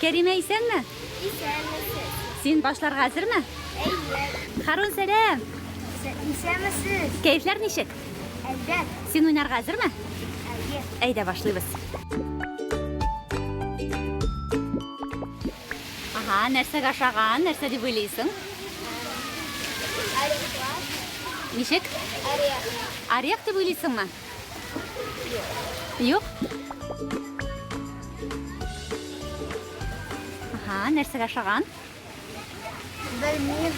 Кәримә, исәнме? Исәнмесез. Син башларга әзерме? Әйе. Харун, сәлам! Исәнмесез. Кәефләр ничек? Әйбәт. Син уйнарга әзерме? Әйе. Әйдә, башлыйбыз. Ага, нәрсәгә ошаган, нәрсә дип уйлыйсың? Орехлар. Ничек? Орех. Орех дип уйлыйсыңмы? Юк. Ага, нәрсәгә ошаган? Белмим.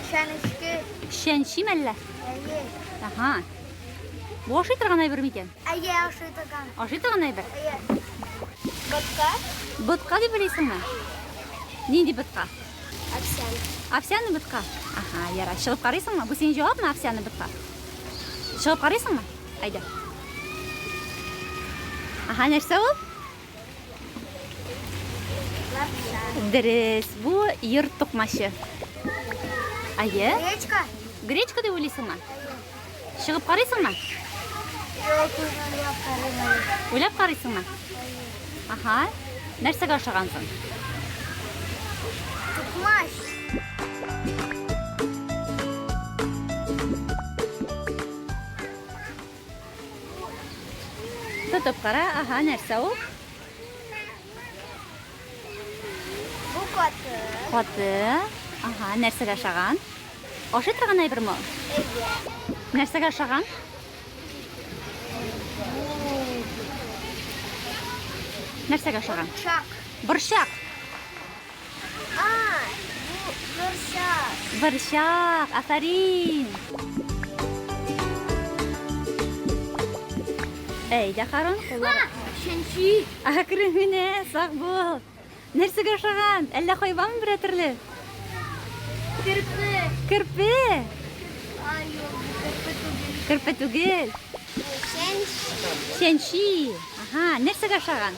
Чәнечке. Чәнчи мәллә? Әйе. Ага. Бу ашый торган әйбер микән? Әйе, ашый торган. Ашый торган әйбер? Әйе. Ботка. Ботка дип уйлыйсыңмы? Нинди ботка? Овсяный. Овсяный ботка? Ага, ярар. Чыгып карыйсыңмы? Бу синең җавапмы, овсяный ботка? Чыгып карыйсыңмы? Әйдә. Ага, нәрсә ул? Лапша. Дөрес, бу йорт токмачы. Әйе. Гречка. Гречка дип уйлыйсыңмы? Чыгып карыйсыңмы? Юк, уйлап карыйм. Уйлап карыйсыңмы? Ага. Нәрсәгә ошагансың? Токмач. Тотып кара, ага, нәрсә ул? Бу каты. Каты. Ага, нәрсәгә ошаган? Ашый торган әйберме ул? Әйе. Нәрсәгә ошаган? Нәрсәгә ошаган? Борчак. Борчак. А, бу борчак. Борчак, афәрин. Әйдә, Харун, куллар. Чәнчи. Әкрен генә, сак бул. Нәрсәгә ошаган? Әллә хайванмы берәр төрле? Керпе. Керпе. Ай, юк, бу керпе түгел. Керпе түгел. Чәнчи. Чәнчи. Ага, нәрсәгә ошаган?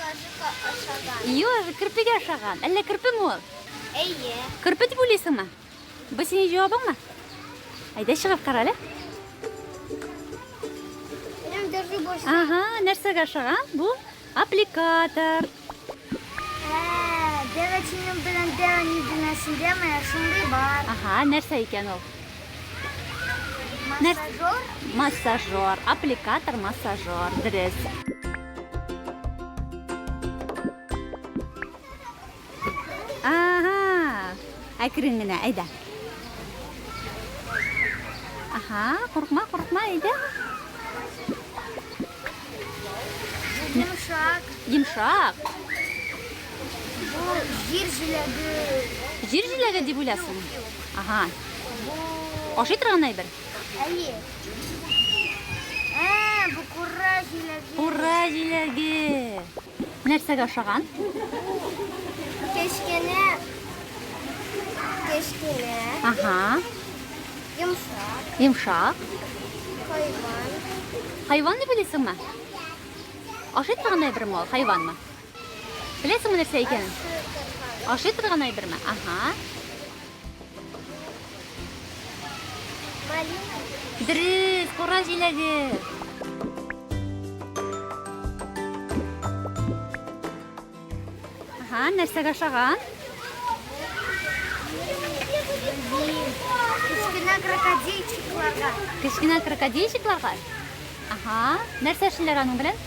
Ежикка ошаган. Ежик керпегә ошаган. Әллә керпеме ул? Әйе. Керпе дип уйлыйсыңмы? Бу синең җавабыңмы? Әйдә чыгып кара әле. Минем держи больше. Ага, нәрсәгә ошаган? Бу аппликатор. Ә, Дәвәчинең белән дәвәни бүлмәсендә менә шундый бар. Ага, нәрсә икән ул? Массажер. Массажер, аппликатор, массажер. Дөрес. Ага. Әкрен генә, әйдә. Ага, куркма, куркма, әйдә. Йомшак. Йомшак. Бу җир җиләге. Җир җиләге дип уйласың? Ага. Бу Ашый торган әйбер. Әйе. Ә, бу кура җиләге. Кура җиләге. Нәрсәгә ошаган? Кечкенә. Кечкенә. Ага. Йомшак. Йомшак. Хайван. Хайван дип уйлыйсыңмы? Ашый торган әйберме ул, хайванмы? Беләсеңме нәрсә икәнен? Ашый торган. Ашый торган әйберме? Ага. Малина. Дөрес, кура җиләге. Ага, нәрсәгә ошаган? Кечкенә крокодильчикларга. Кечкенә крокодильчикларга? Ага, нәрсә эшлиләр аның белән?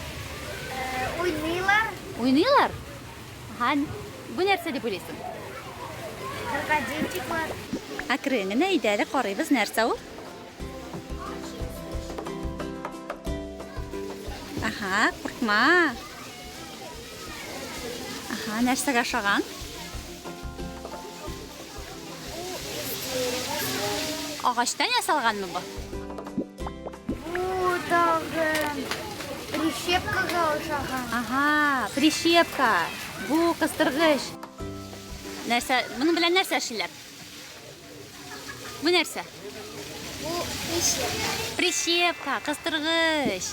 Уйныйлар. Уйныйлар? Ага, бу нәрсә дип уйлыйсың? Крокодильчиклар. Әкрен генә әйдә әле карыйбыз, нәрсә ул? Ага, куркма. Ага, нәрсәгә ошаган? Агачтан ясалганмы бу? Бу тагын прищепкага ошаган. Ага, прищепка. Бу кыстыргыч. Нәрсә, моның белән нәрсә эшлиләр? Бу нәрсә? Бу прищепка. Прищепка, кыстыргыч.